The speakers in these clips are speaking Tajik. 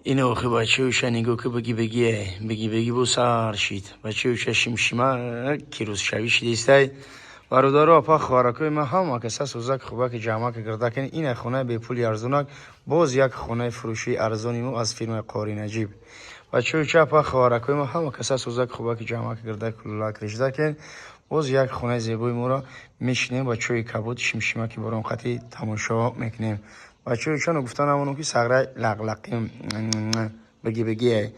Ин охи бачаёша нигоҳ ки, бигӣ бигие, бигӣ бигӣ бо сар шид. Бачаёша шимшима кирӯзшавӣ шидистай. Бародаро, апа, хоҳаракои ман, ҳама каса сӯзак, хубаки, ҷамъаки, гирдакин. Ина хонаи бепули арзонак, боз як хонаи фурӯшии арзони мо аз фирмаи Қори Наҷиб. Бачаёча, апа, хоҳаракои ман, ҳама каса сӯзак, хубаки, ҷамъаки, гирдак, лулак, риждакин. Боз як хонаи зебои моро мешинем ба чойи кабуд, шимшимаки боронқатӣ тамошо мекунем. Бачаёчану гуфта намонам, ки сағраи лақлақи бигӣ бигие.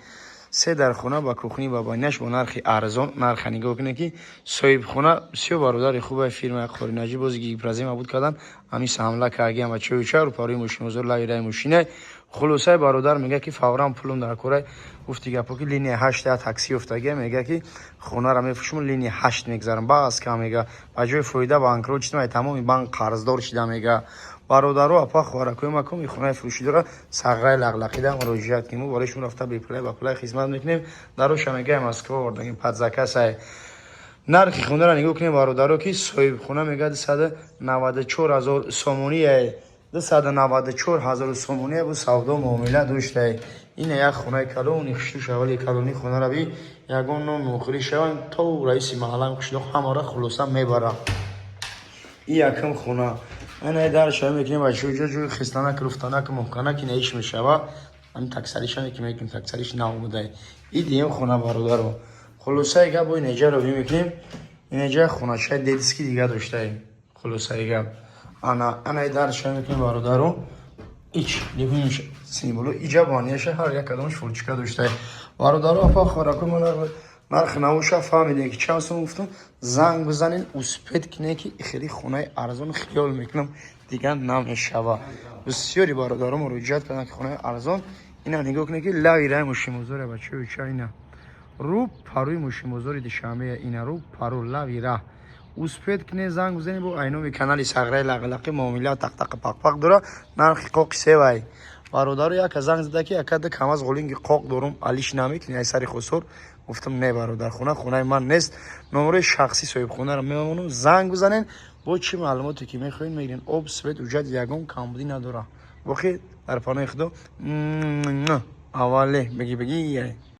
Се дар хона ба кухни, ба баняш, бо нархи арзон. Нарха нигоҳ кунед, ки соҳибхона бисёр бародари хубаи фирмаи Қори Наҷиб. Бози гипрозем буд кардан, ҳамиса ҳамла кардагиам. Бачаёча, рӯпарои мошинбозор, лави раи мошинай. Хулосаи, бародар мега, ки фавран пулум дар корай. Гуфти гапо, ки линия ҳашт я такси ёфтагия. Мега, ки хонаро мефурӯшам, линия ҳашт мегзарам, баъз кам. Мега, ба ҷои фоида банкрот шидам, ай тамоми банк қарздор шидам, мега. Бародаро, апа, хоҳаракои ма, коми хонаи фурӯшӣ дора, сағраи лақлақида муроҷиат кунем. Мо барои шумо рафта бепулай, ба пулай хизмат мекунем. Дароша, мега, Москва овардагим, под заказ ай. Нархи хонаро нигоҳ кунем, бародаро, ки соҳибхона мега, 294 000 сомоние, 294 000 сомоние бу савдо муомила доштае. Ина як хонаи калони хуштӯш. Аввали калони хонара би, ягон нон нохӯрӣ шавам, то раиси маҳаллаи қишлоқ ҳамаро хулоса мебарам. И якм хона. Ана дар шава мекунем, бачаҳо, ҷои хистанак, руфтанак, муҳканак ина иш мешава. Ҳамин таксаришам ки мекунем, таксариш наомудай. И дием хона, бародаро. Хулосаи гап, бо инеҷаро мекунем. Инеҷа хоначаи детский дига доштаем. Хулосаи гап, ана анаи дар шава мекунем, бародаро. Ич либунш симболо иҷа банияша, ҳар як кадомаш фурчика доштае. Бародаро, апа, хорако, нархи навоша фаҳмидем, ки чанд сум гуфтам. Занг бизанен, успеть кине, ки хеле хонаи арзон хиёл мекунам, дигар намешава. Бисёри бародаро муроҷиат карданд, ки хонаи арзон. Ина нигоҳ кунед, ки лави раи мошинбозоре, бачаюча. Ина рӯ парӯи мошинбозори Душанбе, ина рӯ пару лави раҳ. Успеть кине, занг бизанед. Бо айноми канали Сағраи Лақлақи муомила тақтақи пақпақ дора. Нархи қоқи севай, бародаро. Яка занг зада, ки акада камаз ғолинги қоқ дорум, алиш намекунӣ ай сари хусур? Гуфтам: не, бародар, хона хонаи ман нест. Номерои шахсӣ соҳибхонаро мемонам, занг бизанен, бо чӣ маълумоте ки мехоҳед, мегирен. Об, свет, уҷат ягон камбудӣ надора. Боқӣ дар паноҳи Худо. Аввале бигӣ бигӣ.